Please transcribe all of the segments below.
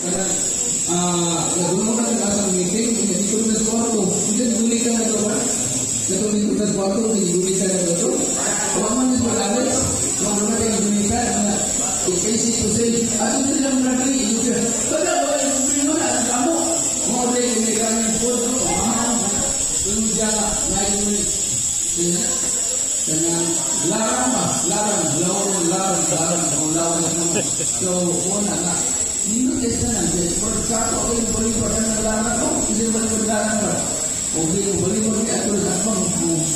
Kanang nagulong na sa asang meeting, dito na sa kwarto. Hindi gulitan na to ba? Katong dito sa kwarto, hindi gulitan na to. Wa man ni Morales, wa man na yung gulitan na easy to say. Ato sila mga dali, ito siya. Kada ba yung problema na ang kamo? Mo rin hindi kami food, no? Ah, yung siya na yung kanang larang ba? Larang, larang, larang, larang, o larang na. So, una na. Nindot is na lang. For example, okay, balik pa ng larang ko. Kasi balik pa larang ba? Okay, balik pa niya ito sa akong.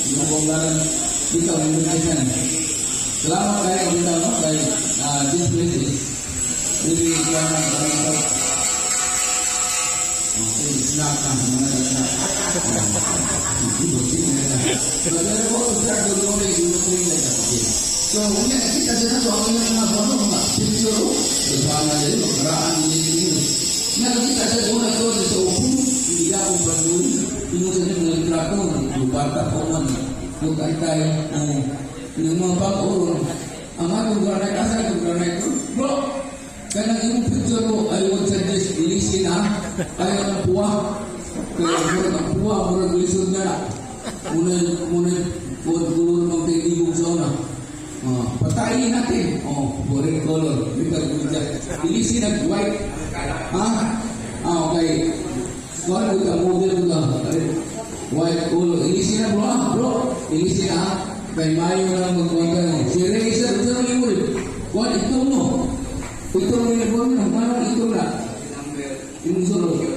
Yung kong larang dito, nindot is na. Salamat kayo dito, no? Kay this place is really one of the. Okay, snack na, mga snack. So, unya nakita siya na to, ang ilang mga bono, mga picture, kasama nila, makaraan nila nila. Nakita siya una to sa upo, hindi akong bandun, ingon sa mga litrato, lubata ko man, kung tayo, yung mga pag-uro, ang atong granite, asa itong granite, bro, kanang imong picture ko, I would suggest, ilisin ha, ayaw ng puwa, kaya murag ang puwa, murag lisod na na. Muna, muna, kulor ng kailigog sa una. Oh, patayin natin. Oh, red color. Dito, dito. Ilisin nag white. Ha? Ah, okay. Kuan ko ka model ko ka. White color. Ilisin na, bro, ah, bro. Ilisin na. Ah. Kay mayo na magkuhan ka. Si Razer, ito na mo rin. Kuan ito mo. Ito mo yung kuan mo. Manong ito na. Yung sulod.